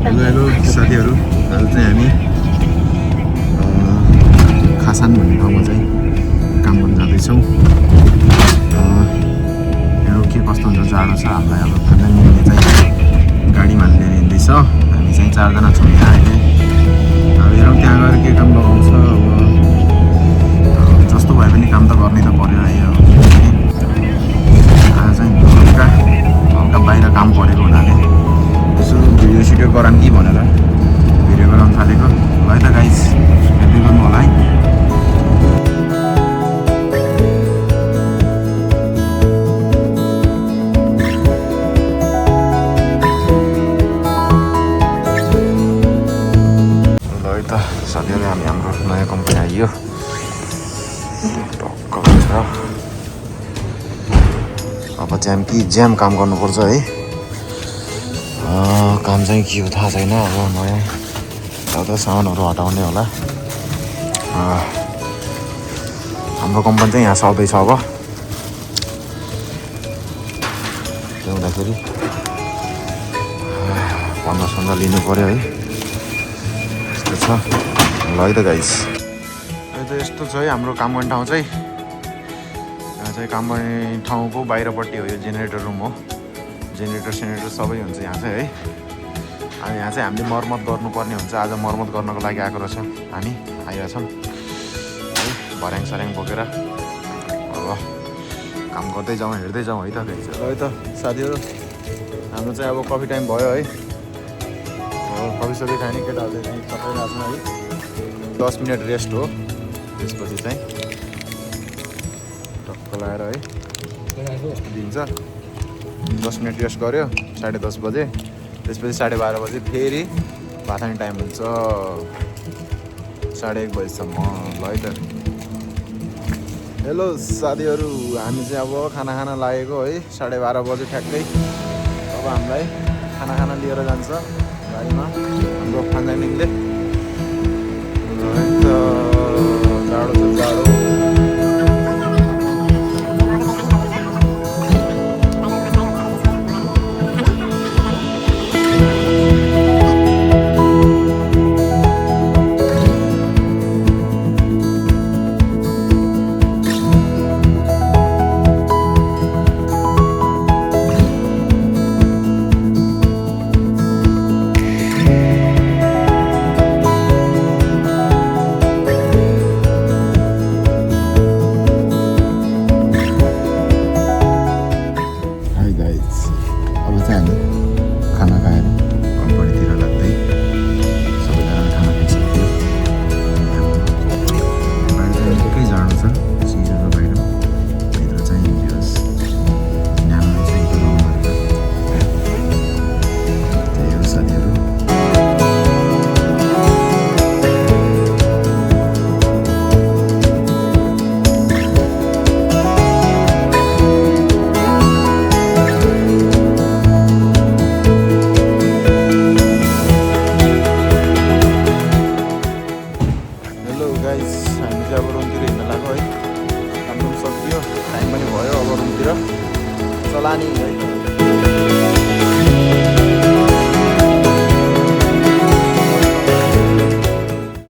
Hello साथीहरू, आज चाहिँ हामी खासान भन्ने ठाउँमा चाहिँ काम गर्न जाँदैछौँ। हेरौँ के कस्तो हुन्छ, जाडो छ। हामीलाई अब खाँदै चाहिँ गाडीमा लिएर हिँड्दैछ। हामी चाहिँ 4 जना छौँ यहाँ अहिले। अब हेरौँ त्यहाँ गएर के काम लगाउँछ। अब जस्तो भए पनि काम त गर्नै त पर्यो है। आज चाहिँ हल्का बाहिर काम परेको हुनाले यसो भिडियो सिडियो गराउँ कि भनेर भिडियो गराउन थालेको। ल है त गाइस, हेर्दै गर्नु होला है। ल है त साथीहरू, हाम्रो नयाँ कम्पनी आइयो। टक्क छ। अब ज्याम काम गर्नुपर्छ है। काम चाहिँ के हो थाहा छैन। अब नयाँ एउटा सामानहरू हटाउने होला। हाम्रो कम्पनी चाहिँ यहाँ सर्दैछ। अब त्यो हुँदाखेरि 1500 लिनु पर्यो है। यस्तो छ। ल है त गाइस, यस्तो छ है हाम्रो काम गर्ने ठाउँ चाहिँ। यहाँ चाहिँ काम गर्ने ठाउँको बाहिरपट्टि हो। यो जेनेरेटर रुम हो। जेनेरेटर सबै हुन्छ यहाँ चाहिँ है। अनि यहाँ चाहिँ हामीले मर्मत गर्नुपर्ने हुन्छ। आज मर्मत गर्नको लागि आएको रहेछ। हामी आइरहेछौँ है, भर्याङ सर्याङ बोकेर। अब काम गर्दै जाउँ, हेर्दै जाउँ है त गाइस। ल है त साथीहरू, हाम्रो चाहिँ अब कफी टाइम भयो है। कफी सफी खाने केटाहरूले चाहिँ सबै राख्नु है। 10 मिनट रेस्ट हो। त्यसपछि चाहिँ टक्क लगाएर है दिन्छ। 10 मिनट रेस्ट गऱ्यो 10:30 बजे। त्यसपछि 12:30 बजे फेरि भात खाने टाइम हुन्छ 1:30 बजीसम्म। ल है त। हेलो साथीहरू, हामी चाहिँ अब खाना लागेको है। 12:30 बजे ठ्याक्कै। अब हामीलाई खाना लिएर जान्छ गाडीमा हाम्रो खानजानीले। ल है त, जाडो छ जाडो। हामी चाहिँ अब रुमतिर हिँड्न लाग्यो है। काम पनि सकियो, टाइम पनि भयो। अब रुमतिर चलानी है।